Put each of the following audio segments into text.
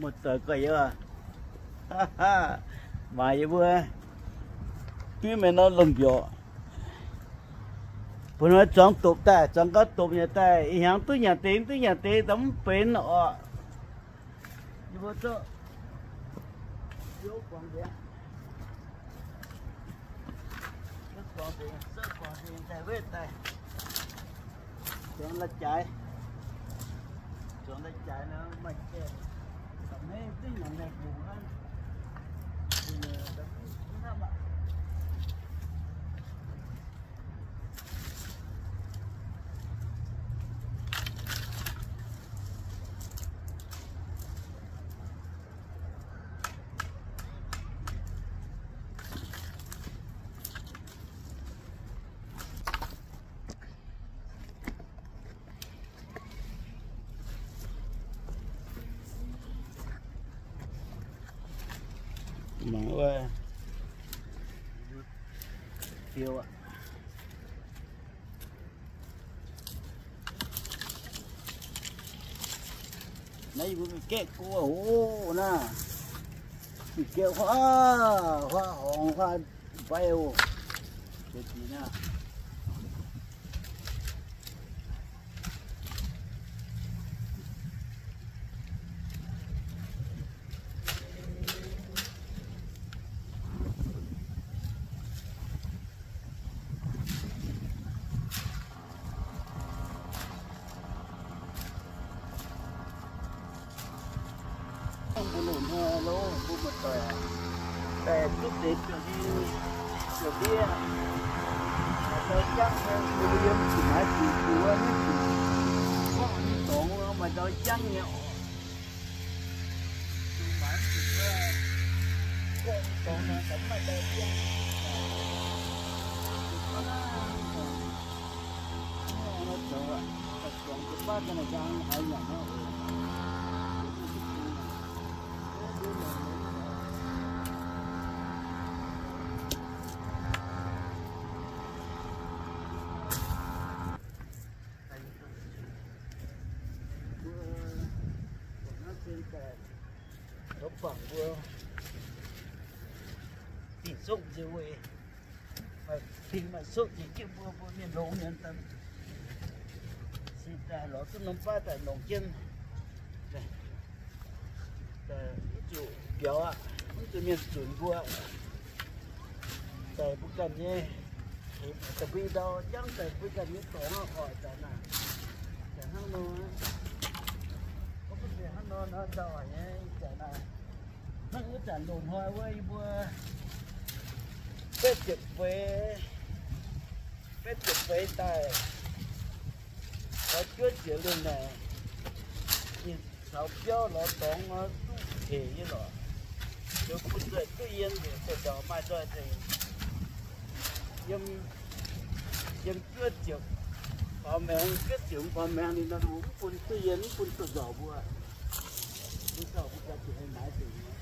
Muoz-doic gorx-youz, maaiz yie mbuo duqv mingh nor lomh mbiorqc. Mbuo hnoi zuangx dopc daaih, zuangx gauh dopc nyei daaih, ih hnyangx duqv nyanc deix, duqv nyanc deix, daaih mv benx oc. Yie mbuo zorqv Mangc wuov fiou aqv. Naaiv yie mbuo mingh gaeqv guoqv oc naaiv. Mingh gaeqv huaav, huaav horngz, huaav mbaiv oc. Mbuo loz-hnoi lo, mbuo muoz-doic daaih duqv deix ziouc ndie, ziouc ndie, maaih ndau jangv nyei, mbuo yiem zuqc maaiz zuqc juoz, mv zuqc gorngv nyei dorngx, maaih ndau jangv nyei oc. Zuqc maaiz zuqc juoz, gorngv nyei dorngx nor, mv maaih ndau jangv. Mbuo bangc mbuo dingc sokv nziex weic, maaih dingc maaih sokv nziex jienv mbuo, mbuo mienh longx nyei, se daaih lorz duqv norm baav daaih longc jienv, mv zuqc biaux aqv, mv zuqc mienh zunc mbuo. Daaih mbuo ganh nyei, daaih mbuo ndau jangv daaih mbuo ganh nyei dorngx oix daaih naaic, daaih hnangv nor, gorngv mv zeiz hnangv nor nor ndau haic nyei daaih naaic. Hnangv wuov zanc loz-hnoi wuov yie mbuo betv ziepc feix, betv ziepc feix daaih, lorz juov ziepc lungh naaic, ninh caux biauv lorz dorngx nor duqv hec nyei lorqc. Liuz bun nzoih duqv yiem nzengc, zoux nzauc maaih nzoih nzengc. Yiem, yiem juov ziepc faaux maengx, juov ziepc faaux maengx ninh nor, mv bun duqv yiem, mv bun zoux nzauc mbuo. Mv dauh mbuo ganh zuqc maaiz nzengc nyei.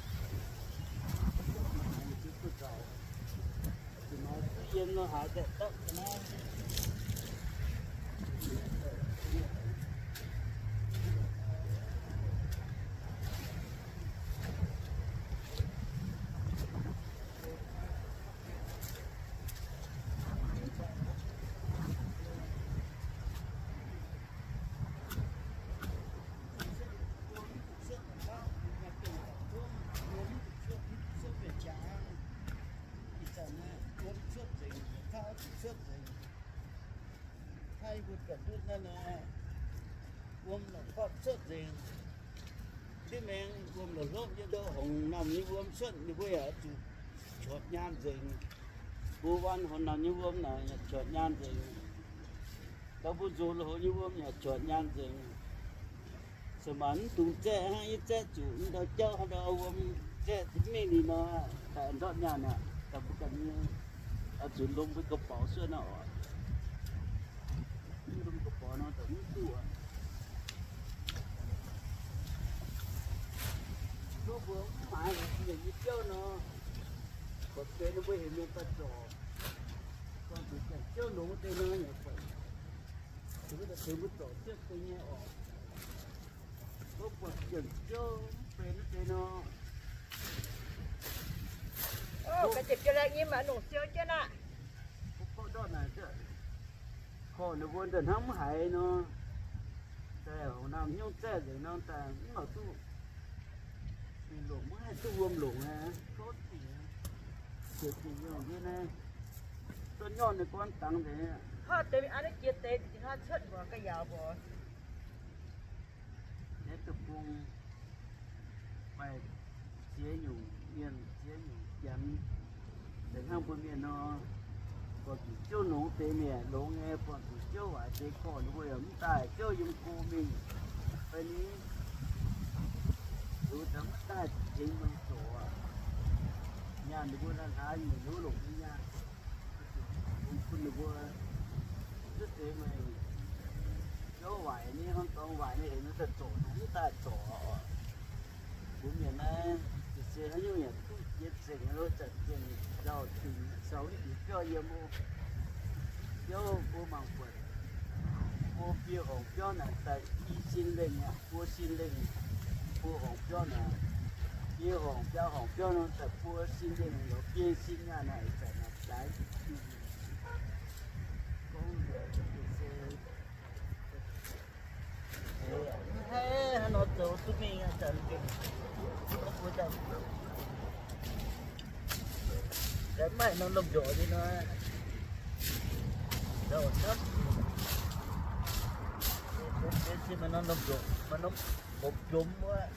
Zuqc maaiz duqv yiem nor haaix daaih dapv naaiv. Ih zanc wuom cuotv nzengc, taux cuotv nzengc. Taaih mbuo ga'ndutv naaiv nor, wuom la'kuatv cuotv nzengc. Diuv maengx wuom la'hlopv nyei ndau, hongx namh nyei wuom cuotv, ninh mbuo yaac zuqc cuotv nyaanh nzengc. Mbuo waan hongx namh nyei wuom naaic yaac cuotv nyaanh nzengc. Ndau mbuo nzox loz-hoz nyei wuom yaac cuotv nyaanh nzengc. Se maanc mv dungx zaeqv hnangv, yie zaeqv zuqc ndau jauv haaix ndau wuom zaeqv mingh liuz nor, daaih ndortv nyaanh aqv. Daaih mbuo ganh nyei oix zuqc lomh mbuo ga'bauc suotv nor oc. Mv lomh ga'bauc nor daaih mv duqv aqv. Tov mbuo mv maaiz haic nyei biauv nor, buatc benx ninh mbuo heuc mienh daaih zorc. Gorngv zuqc janx-biouv longx deix nor yaac buatc, tengx mbuo zorc siepv deix nyei oc. Tov buatc janx-biouv Benx deix nor. Ga'ziepc jiex laengh nyei maaih longc siou jienv aqv. Korv ninh mbuo ndongc hnangv mv haiz nor, daaih hongx naamh hnyouv zaeqv nzengc nor, daaih mv lorz duqv. Ninh longc mv haih duqv wuom longc aqv. Ziepc fingx longc jienv naaiv, duqv nyorn ninh gorngv dangx nzengc. Hnangv deix an jiex deix, hnangv cuotv mbuoqc ga'yaauc mbuoqc. Naaiv deic-bung maaih ziex nyungc mienh, ziex nyungc janx. Deix hnangv mbuo mienh nor, buatc zuqc ziouv longx deix mienh longx nyei, buatc zuqc ziouv waaic deix gorngv ninh mbuo yaac mv daaih ziouv yiem go mingh. Fai ni, zuqc daaih mv daaih tengx mienh zoqc aqv. Nyaanh ninh mbuo naaiv hlaax nyungc hnyouv longc nyei nyaanh. Bun ninh mbuo, zuov deix meih, ziouv waaic nyei, hnangv dorngx waaic nyei, heuc ninh daaih zoqc, ninh mv daaih zoqc oc. Mbuo mienh naaiv, se haaix nyungc yaac duqv jiex nzengc, lo zanc zengc nzauh dingc, sau mv bieqc biauv yiem o. Biauv mbuo mangc buatc, mbuo biei horngc biauv naaic daaih i sin lengh aqv, buo sin lengh, buo horngc biauv naaic, biei horngc biaa horngc biauv nor daaih buo sin lengh, lorz biei sin nyaanh naaic, zanc naaic jaaix. Gorngv se, haiz haaix nor zoux duqv mingh aqv, zanc mbuo zanc, zanc maaih norm lomh njoux nyei nor, zoux camv. Benx, benx se maaih norm lomh njoux, maaih norm hopc jomc wuov,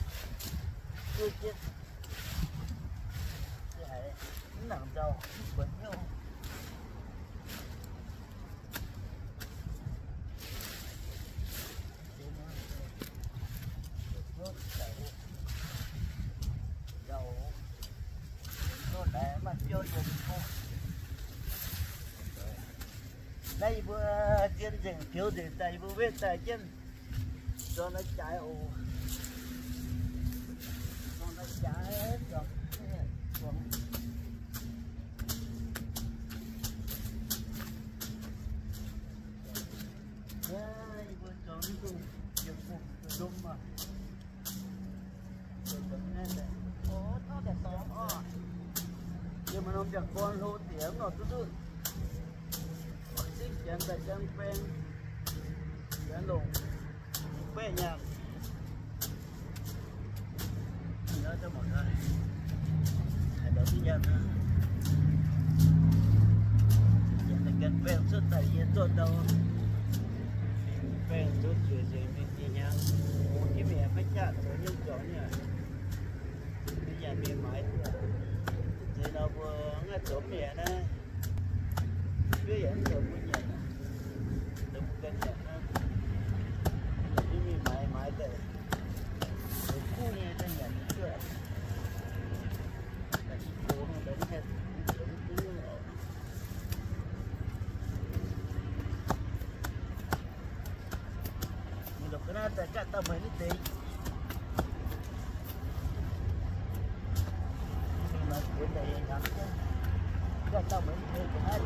duqv jienv, se haiz mv nangc nzauh, mv buatc hnyouv. Naaiv yie mbuo zien nzengc, piux nzengc daaih, yie mbuo wetv daaih jienv, zorng naaiv jaaix oc. Zorng naaiv jaaix, zorng, zorng. Yie mbuo zorng mv duqv, yie mbuo ndom aqv. Yie maaih norm ndiangx-gorn hlo diex mv nor duqv duqv. Zipv janx daaih janx baeng, janx longc baeqv nyaanh. Janx daaih janx baeng cuotv daaih yie zorqv ndau, baeng zuqc zueiz nzengc mingh dieh hnyangx, hngongx jienv mingh maiv jaav zoux nyungc zorngx nyei aqv. Mbuo nyanc mingh maaiz duqv. Deix nor mbuo ngaih zoux mv nyanc naaiv, fiev yaac mv zoux mbuo nyanc, zoux mbuo ganh nyanc naaiv. Mbuo mingh maaiz maaiz daaih, zoux kuv nyei daaih nyanc duqv. Daaih i gox nor daaih mv haih zoux mv duqv oc. Mingh lorqc ga'naaiv daaih gaatv dauh meih mv deix. Mingh maaih kuonx daaih yie hnyangx jienv. Gaatv dauh meih mv deix ga'naaiv.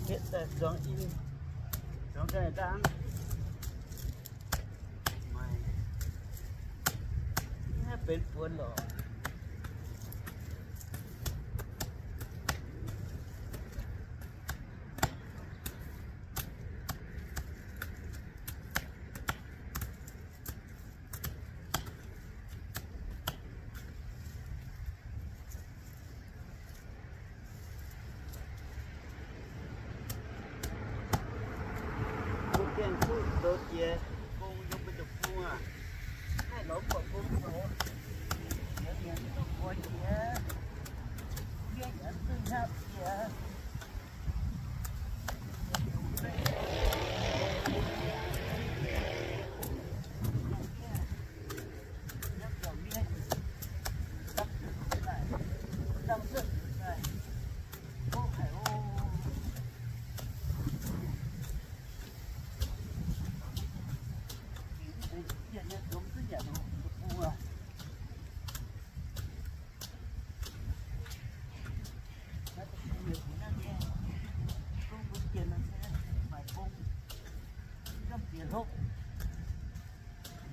Hietv daaih zuangx in, zuangx daaih dangv. Maiv benx buonc lorqc.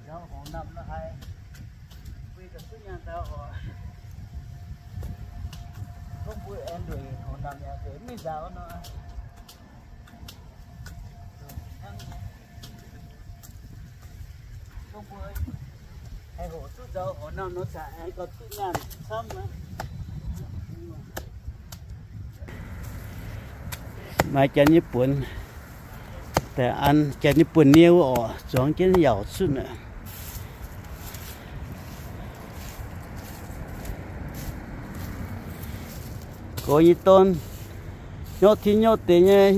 Nzauh horngc namh lo haiz, mbuo ga'suqv nyaanh ndau oc. Gorngv mbuo aengx ndueic horngc namh yaac ndueic mv nzaaux nor. Gorngv mbuo haih hoqc duqv nzauh horngc namh nor, caux aengx gauh duqv nyaanh camv. Maaih janx nyei buonc, janx nyei buonc nie wuov oc, zuangx jienv yaauc cutv aqv. Gox nyei dorn, nyorqv tin nyorqv deix nyei,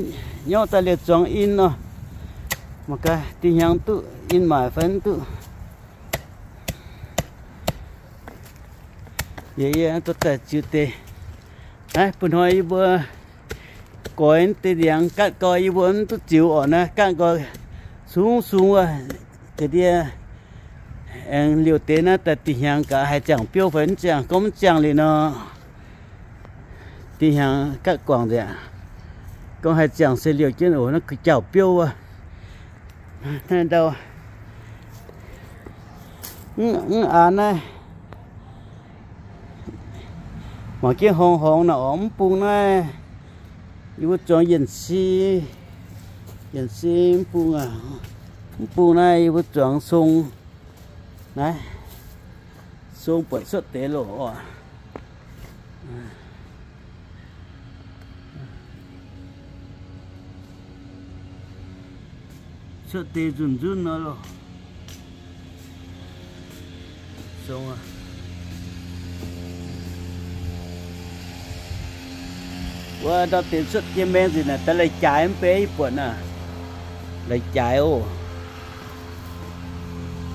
nyorqv daaih liouh zuangx in nor. Mangc gaax, dinh hnyangx duqv in maaic fai mv duqv. Yie, yie dorh daaih ziux deix. Naaiv, bun hnoi yie mbuo goix deix ndiangx gaatv gau, yie mbuo mv duqv ziux orqc. Naaiv gaatv gau, sung sung wuov, ga'ndiev aengx liouh deix naaiv daaih dinh hnyangx gaax haih ziangh biouv fai mv ziangh. Gorngv mv ziangh liuz nor, dinh hnyangx gaatv guangc nzengc. Gorngv haih ziangh se liouh jienv oc, naaiv jauh biouv wuov. Naaiv ndau, mv, mv aanx naaiv. Mangc jienv horngz horngz naaic orqc, mv bung naaiv. Yie mbuo zuangx yienc si, yienc si mv bung aac. Mv bung naaiv yie mbuo zuangx song naaiv, song buatc cuotv deix loc oc. Cuotv deix nzunc nzunv nor loh. Wuov ndau deix cuotv jiex mengh nzunc naaic, daaih lai-jaaix mv bei yie buatc naaic. Lai-jaaix oc.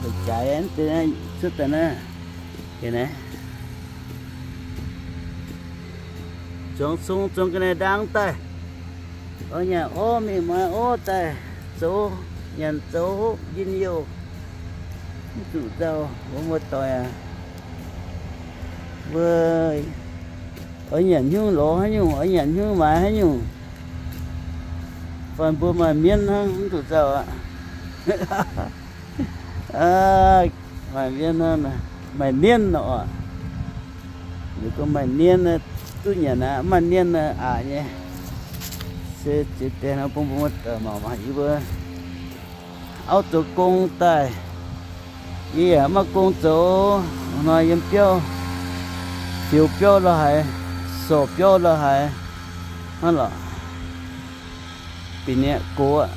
Lai-jaaix cuotv daaih naaiv. Zuangx sung zuangx ga'naaiv ndaang daaih. Oix nyanc orv mingh, maiv orv daaih zoux, nyanc zoux hopv njien-youh. Mv zuqc nzauh, mbuo muoz-doic aac. Mbuo oix nyanc hnyouv lorz haaix nyungc, oix nyanc hnyouv maaiz haaix nyungc. Fai mbuo maaih mienv hnangv, mv zuqc nzauh aqv. Maaih mienv hnangv, maaih mienv nor. Liuz gorngv maaih mienv duqv nyanc aqv, maaih mienv aqc nyei. Se ziex deix nor bun mbuo muoz-doic mangc maah. Yie mbuo auv zoux gong daaih, yie yaac maiv gong zoux. Hnoi yiem biauv, fioux biauv lo haaix, sorc biauv lo haaix, hnangv lorqc. Binc nyei gox aqv.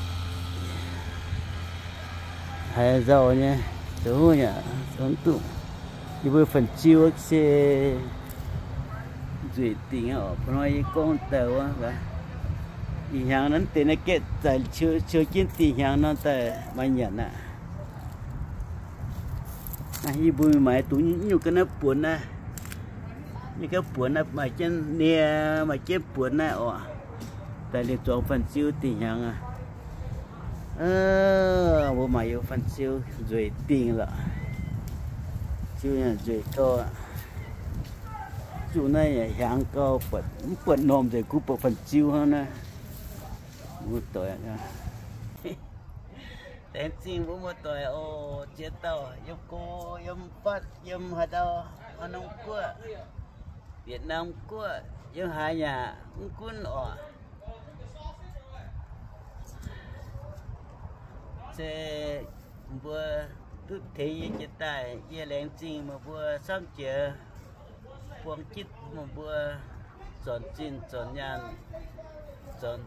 Haiz nzauh nyei, zoux hnyouv yaac zoux mv duqv. Yie mbuo fanh ziu se nzueic dingc oc. Bun hnoi yie gorngv daaih wuov, ih hnyangx naaiv deix naaiv gaeqv zaaix ciou jienv dinh hnyangx nor daaih maaih nyanc aqv. Yie mbuo mingh maaiz dungx nyungc ga'naaiv buonc naaiv. Nyungc ga'naaiv buonc naaiv maaih jienv nie, maaih jienv buonc naaiv oc. Daaih liuz zuangx fanh ziu dinh hnyangx aqv. Mbuo maaiz youh fanh ziu nzueic dingh lorqc. Ziu yaac nzueic gau. Zuqc naaiv yaac hiaangx gau, mv buatc normh nzengc, kuv buatc fanh ziu hnangv naaiv. Mbuo muoz-doic, laengz zingh mbuo muoz-doic oc. Ziex dauh yiem go, yiem fatv, yiem haaix ndau, Norm Guoqv, Wietc Nam Guoqv, yiem haaix yaac mv gunv oc. Se mbuo duqv tengx yie jiex daaih, yie laengz zingh meih mbuo camv jiex buang jitv meih mbuo zornc zinh zornc nyaanh, zornc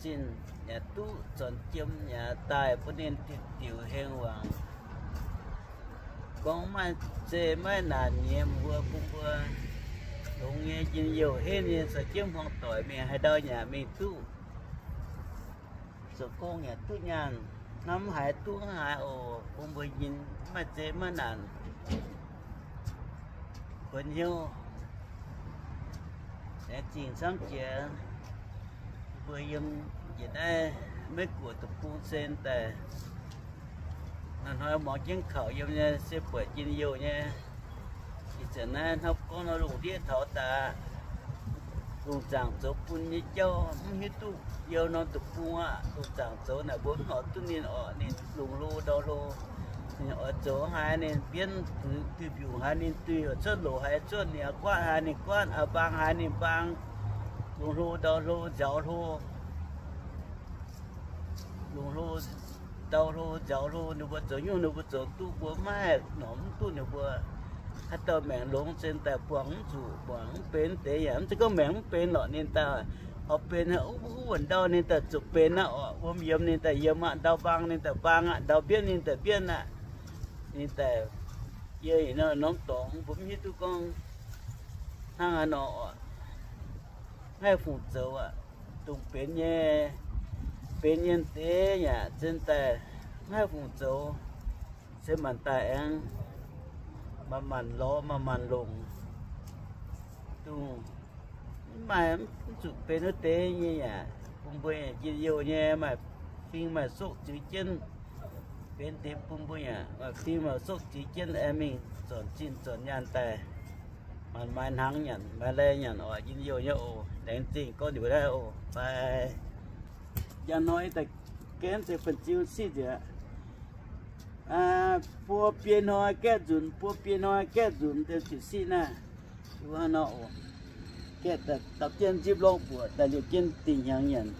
zinh yaac duqv, zornc jiem yaac daaih bun ninh diuc diuc heng wangc. Gorngv maaih zei maaih naanc nyei mbuo, bun mbuo longx nyei njien-youh henv nyei caux jienv hmuangx doic mingh haaix ndau yaac mingh duqv. Zoux gong yaac duqv nyaanh, hnamv haaix duqv haaix oc. Bun mbuo nyei maaih zei maaih naanc, kuonx hnyouv laengz zingh camv jiex. Mbuo yiem njiec naaiv Meiv Guoqv deic-bung se daaih, hnoi-hnoi muangx jienv kaux yiem nyei se buatc njien-youh nyei. Ih zanc naaiv hnamv gorngv nor lungh ndiev taux daaih, lungh zaangc zoux bun nyei jauv mv hiuv duqv. Youh norm deic-bung aqv, lungh zaangc zoux naaic mbuo mv norqc duqv ninh orqc. Ninh lungh hlo ndau hlo, ninh oix zoux haaix ninh bienv, duih mbiungc haaix ninh duih, cuotv loc haaix cuotv, ninh guaatv haaix ninh guaatv, a'bang haaix ninh mbaang, lungh hlo ndau hlo, nziaaux hlo, lungh hlo ndau hlo, nziaaux hlo. Ninh mbuo zoux nyungc ninh mbuo zoux duqv, mbuo mv haih norqc mv duqv ninh mbuo. Haaix dauh maengc longx se daaih buangh mv zuqc, buangh mv benx deix yaac mv zeiz gorngv maengc mv benx lorqc. Ninh daaih oix benx wuov wuov ndau ninh daaih zuqc benx aqv orqc. Wuom yiemx ninh daaih yiemx aqv, ndau mbaang ninh daaih mbaang aqv, ndau mbienv ninh daaih mbienv aqv. Ninh daaih yie norm dorngx mbuo mv hiuv duqv gorngv hnangv haaix nor orqc. Mv haih fungc zoux aqv. Dongh benx nyei, benx nyei deix yaac zinh daaih mv haih fungc zoux. Se maanc daaih aengx manc-manc lorz manc-manc longc. Dongh mv maaih mv zuqc benx wuov deix nyei yaac bun mbuo njien-youh nyei, maaih fing maaih sokv ziux jienv. Benx deix bun mbuo yaac maaih fing maaih sokv ziux jienv aengx mingh zornc zinh zornc nyaanh daaih, maanc maaih hnangv nyanc, maaih lai nyanc oc. Njien-youh nyei oc. Laengz zingh gorngv njiec naaiv oc. Fai njang hnoi daaih gaenv deix banh ziu siqv nziex, buo biei hnoi gaeqv nzunc, buo biei hnoi gaeqv nzunc deix ziqc siqv naaiv. Wuov nor oc. Gaeqv daaih dapv jienv nzipv lorngv buoqc daaih liouh jienv dingh hnyangx nyanc.